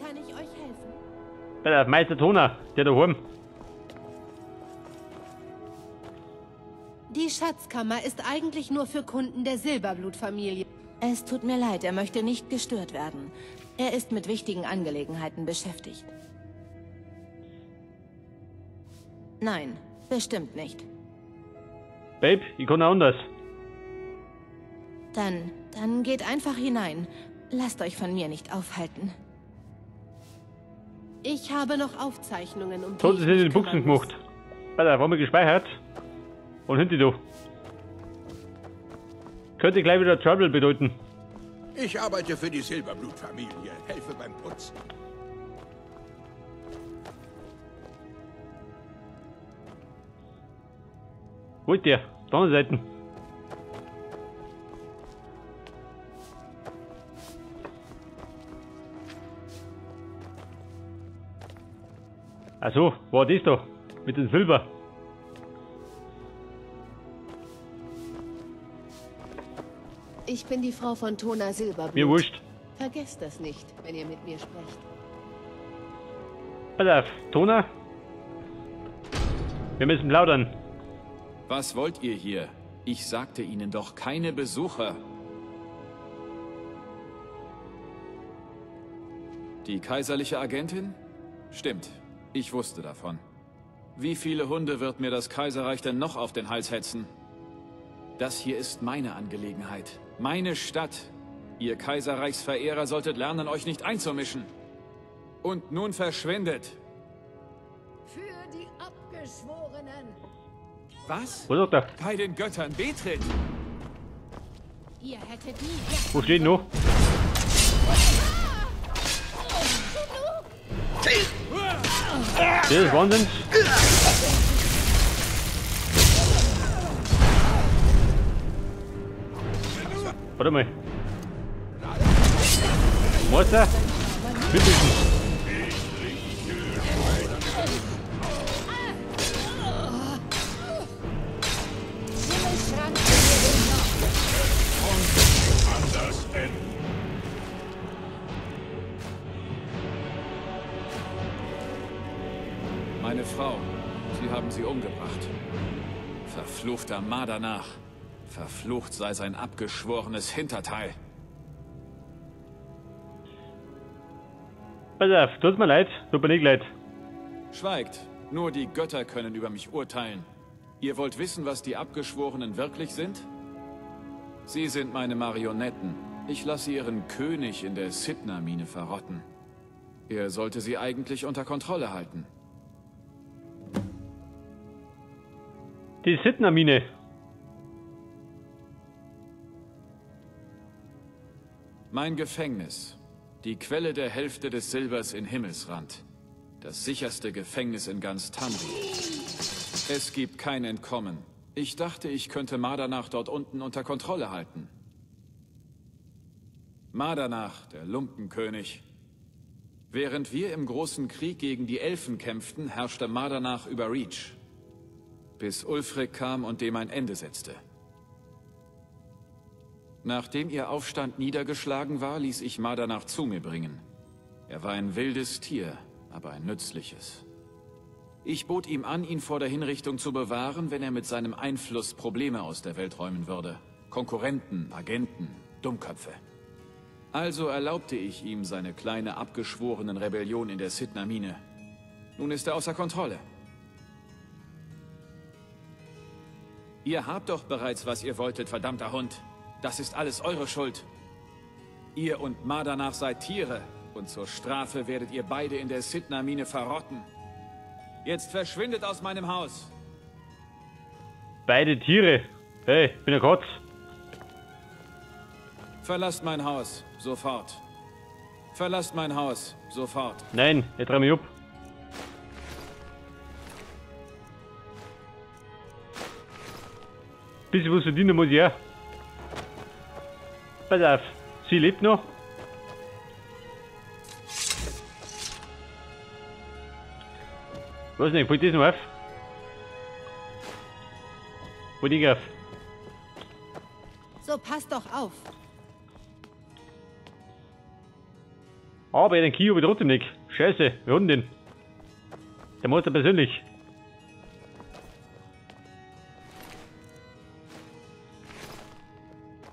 Kann ich euch helfen? Bei der Meister Tona, der daheim. Die Schatzkammer ist eigentlich nur für Kunden der Silberblutfamilie. Es tut mir leid, er möchte nicht gestört werden. Er ist mit wichtigen Angelegenheiten beschäftigt. Nein, bestimmt nicht. Babe, ich kann auch anders. Dann geht einfach hinein. Lasst euch von mir nicht aufhalten. Ich habe noch Aufzeichnungen, um die Sonst ich ist in mich den Buchsen kümmern muss. gemacht. Alter, haben wir gespeichert. Und hinter du. Könnte gleich wieder Trouble bedeuten. Ich arbeite für die Silberblutfamilie, helfe beim Putzen. Wo ist der? Auf der anderen Seite. Ach so, war das da? Mit dem Silber. Ich bin die Frau von Tona Silberblut. Mir wurscht. Vergesst das nicht, wenn ihr mit mir sprecht. Pass auf, Tona. Wir müssen plaudern. Was wollt ihr hier? Ich sagte Ihnen doch, keine Besucher. Die kaiserliche Agentin? Stimmt, ich wusste davon. Wie viele Hunde wird mir das Kaiserreich denn noch auf den Hals hetzen? Das hier ist meine Angelegenheit. Meine Stadt. Ihr Kaiserreichsverehrer solltet lernen, euch nicht einzumischen. Und nun verschwindet. Für die Abgeschworenen. Was? Wo ist er? Bei den Göttern, Betrit! Ihr hättet nie... Wo steht noch? Das ist Wahnsinn. Warte mal. Meister? Mitmischen. Meine Frau, Sie haben sie umgebracht. Verfluchter Madanach. Verflucht sei sein abgeschworenes Hinterteil. Pass auf, tut mir leid, tut mir nicht leid. Schweigt, nur die Götter können über mich urteilen. Ihr wollt wissen, was die Abgeschworenen wirklich sind? Sie sind meine Marionetten. Ich lasse ihren König in der Sidna-Mine verrotten. Er sollte sie eigentlich unter Kontrolle halten. Die Sidna-Mine. Mein Gefängnis. Die Quelle der Hälfte des Silbers in Himmelsrand. Das sicherste Gefängnis in ganz Tamriel. Es gibt kein Entkommen. Ich dachte, ich könnte Madanach dort unten unter Kontrolle halten. Madanach, der Lumpenkönig. Während wir im großen Krieg gegen die Elfen kämpften, herrschte Madanach über Reach. Bis Ulfric kam und dem ein Ende setzte. Nachdem ihr Aufstand niedergeschlagen war, ließ ich Madanach zu mir bringen. Er war ein wildes Tier, aber ein nützliches. Ich bot ihm an, ihn vor der Hinrichtung zu bewahren, wenn er mit seinem Einfluss Probleme aus der Welt räumen würde. Konkurrenten, Agenten, Dummköpfe. Also erlaubte ich ihm seine kleine abgeschworenen Rebellion in der Sidna-Mine. Nun ist er außer Kontrolle. Ihr habt doch bereits, was ihr wolltet, verdammter Hund. Das ist alles eure Schuld. Ihr und Madanach seid Tiere. Und zur Strafe werdet ihr beide in der Sidna-Mine verrotten. Jetzt verschwindet aus meinem Haus. Beide Tiere? Hey, bin der Kotz. Verlasst mein Haus, sofort. Verlasst mein Haus, sofort. Nein, ich dreh mich ab. Bisschen was verdienen muss ich auch. Pass auf, sie lebt noch. Weiß nicht, fällt das noch auf? Fällt nicht auf. So, passt doch auf. Aber den Kio wird trotzdem nicht. Scheiße, wir holen den. Der Monster persönlich.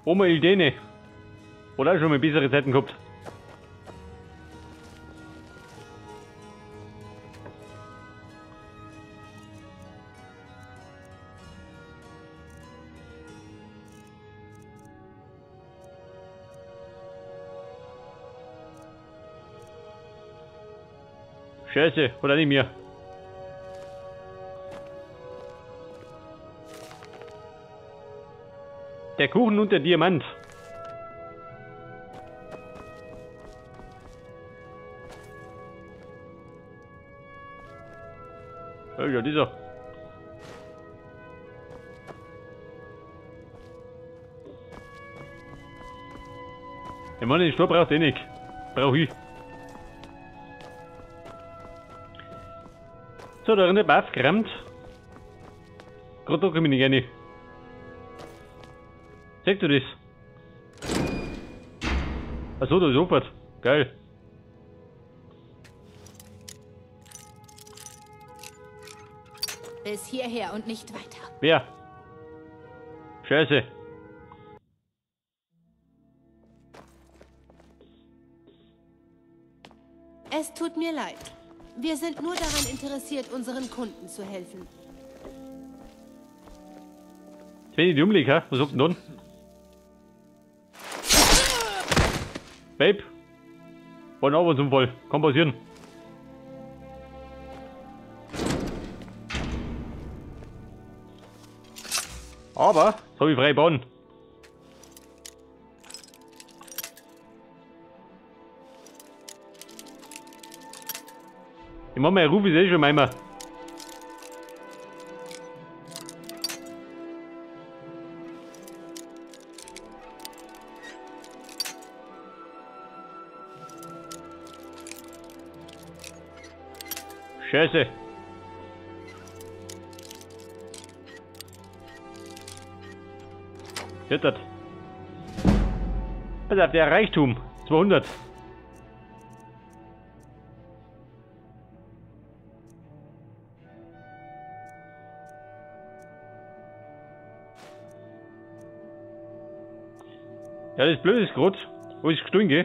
Oma Ildene. Oder schon mal bessere Zeiten gehabt. Scheiße, oder nicht mehr. Der Kuchen und der Diamant. Ja, dieser. Ich meine, den Sturm braucht eh nicht. Brauch ich. So, da drin der aufgeräumt. Gerade da komme ich nicht rein. Siehst du das? Achso, da ist sofort. Geil. Bis hierher und nicht weiter. Wer? Scheiße. Es tut mir leid. Wir sind nur daran interessiert, unseren Kunden zu helfen. Jetzt bin ich die umlege, hä? Was habt ihr denn dann? Babe. War ein Arbeitsunfall. Kann passieren. Aber, jetzt hab ich freie Bahn. Ich mach mein Ruf ist eh schon einmal. Scheiße. Zittert. Pass auf, der Reichtum. 200. Ja, das Blöde ist grad, wo ich gestohlen gehe,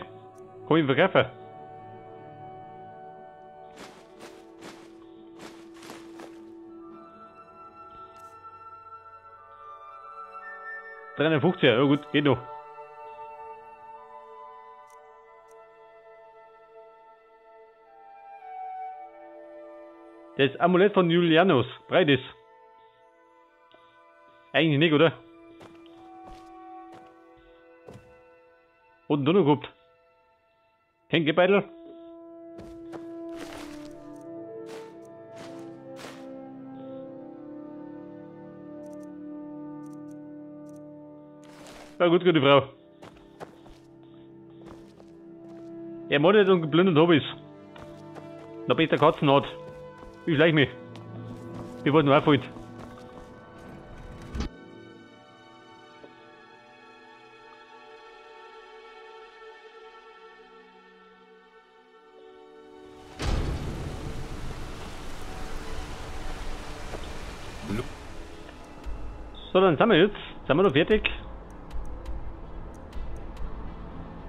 kann ich verkaufen. $350, ja gut, geht noch. Das Amulett von Julianus, breit ist. Eigentlich nicht, oder? Und noch gehabt. Kein Gebeitel. Na gut, gute Frau. Ermordet und geplündert hab ich's. Da bin ich der Katzenhaut. Ich schleich mich. Ich wollte nur auffallen. So, dann sind wir jetzt. Sind wir noch fertig?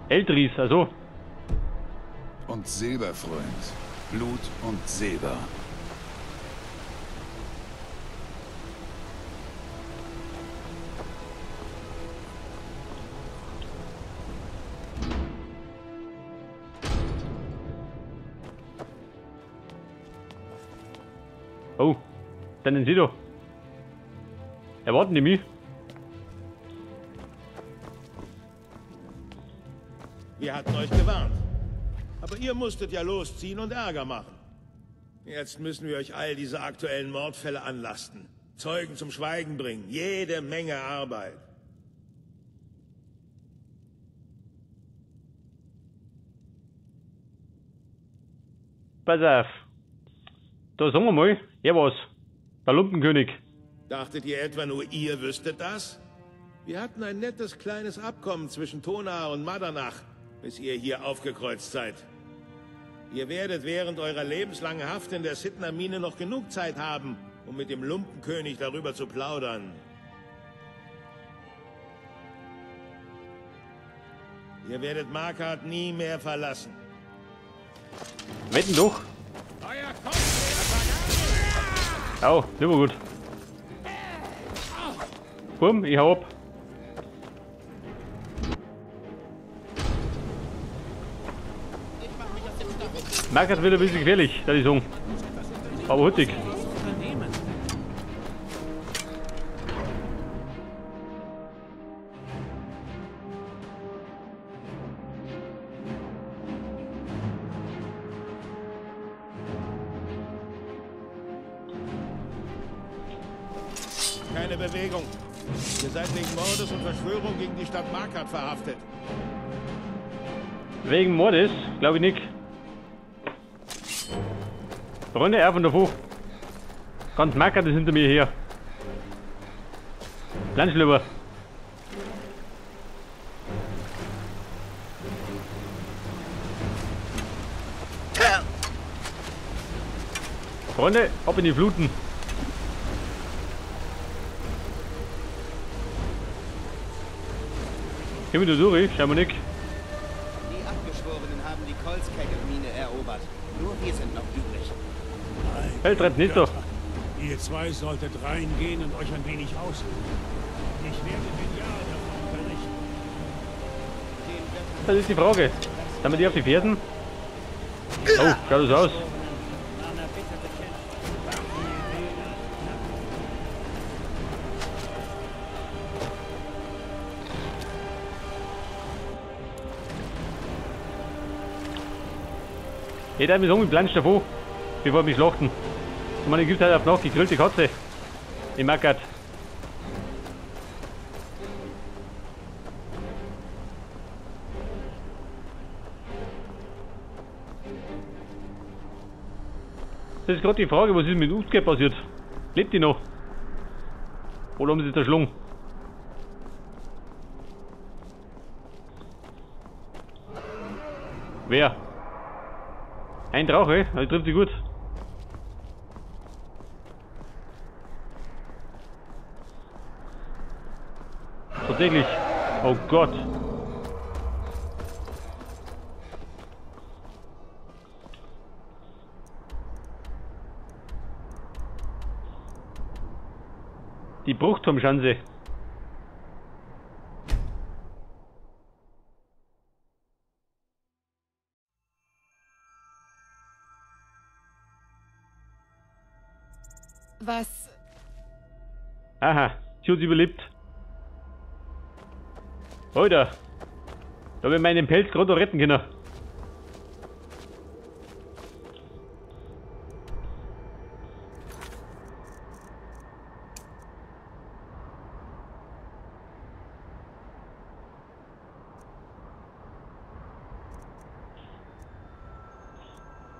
Eldris, also. Und Silber, Freund. Blut und Silber. Oh, dann sind sie da. Erwarten die mich? Wir hatten euch gewarnt. Aber ihr musstet ja losziehen und Ärger machen. Jetzt müssen wir euch all diese aktuellen Mordfälle anlasten. Zeugen zum Schweigen bringen. Jede Menge Arbeit. Pass auf. Da sagen wir mal, er war's. Der Lumpenkönig. Dachtet ihr etwa nur, ihr wüsstet das? Wir hatten ein nettes kleines Abkommen zwischen Tona und Madanach, bis ihr hier aufgekreuzt seid. Ihr werdet während eurer lebenslangen Haft in der Sidner-Mine noch genug Zeit haben, um mit dem Lumpenkönig darüber zu plaudern. Ihr werdet Markarth nie mehr verlassen. Wetten doch. Au, super gut. Bumm, ich hau ab. Markarth wird ein bisschen gefährlich, da die sagen. Aber hurtig. Keine Bewegung. Ihr seid wegen Mordes und Verschwörung gegen die Stadt Markarth verhaftet. Wegen Mordes? Glaube ich nicht. Freunde, auf und davor. Ganz Markarth ist hinter mir her. Landschlüpper. Freunde, ab in die Fluten. Gehen wir da durch, schauen wir nicht. Die Abgeschworenen haben die Kolskegel-Mine erobert. Nur wir sind noch übrig. Hey, treibt nicht doch. Ihr zwei solltet reingehen und euch ein wenig ausruhen. Ich werde den Jarl davon berichten. Das ist die Frage. Sind wir die auf die Fersen? Oh, schaut das aus. Ich hätte mich so mit Plansch davor, bevor mich schlachten. Ich meine, es gibt halt auch noch gegrillte Katze im Markarth. Das ist gerade die Frage, was ist mit Utke passiert? Lebt die noch? Oder haben sie zerschlungen? Wer? Ein Drache, also trifft sie gut. Tatsächlich. Oh Gott. Die Bruchturmschanze. Was? Aha, sie hat überlebt. Alter, da habe ich meinen Pelz gerade noch retten können.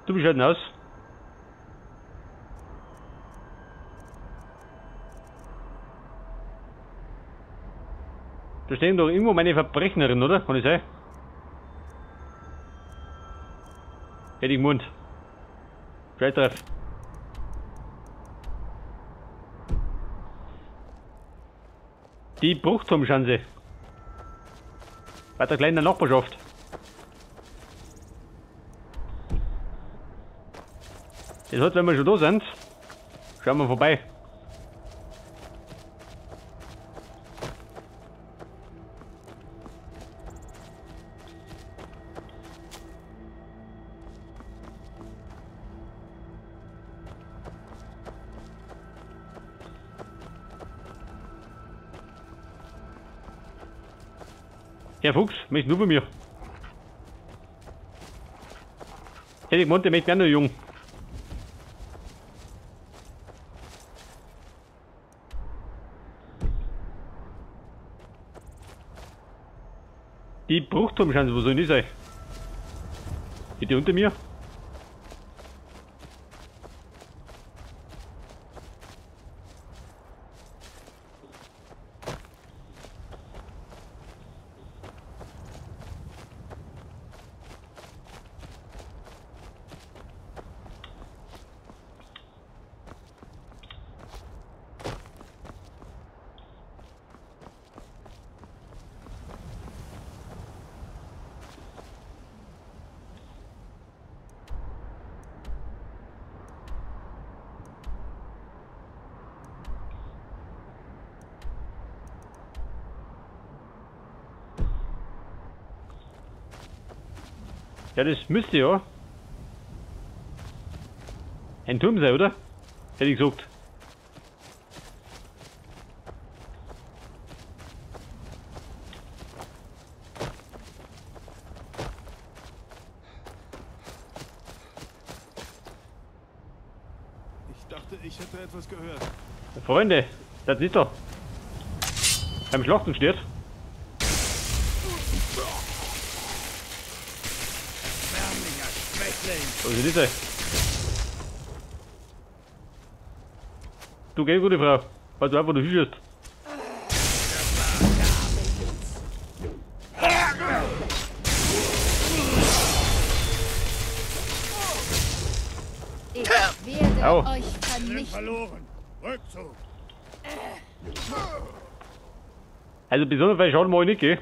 Du bist halt aus. Da stehen doch irgendwo meine Verbrechnerin, oder? Kann ich sein? Hätte ich Mund. Scheiß drauf. Die Bruchturmschanze. Bei der kleinen Nachbarschaft. Das hat, wenn wir schon da sind, schauen wir vorbei. Herr Fuchs, möchte nur bei mir. Hätte ich gemeint, der möchte gerne jung. Die Bruchturmschanze, wo soll die sein? Geht die unter mir? Ja, das müsste ja ein Turm sein, oder? Hätte ich gesagt. Ich dachte, ich hätte etwas gehört. Freunde, das ist doch. Beim Schlachten steht. Was ist das? Du geh, gute Frau. Weil du einfach du schießt. Ich werde Au. euch vernichten. Verloren. Rückzug. Also besonders viel Schaden mache ich nicht, gell?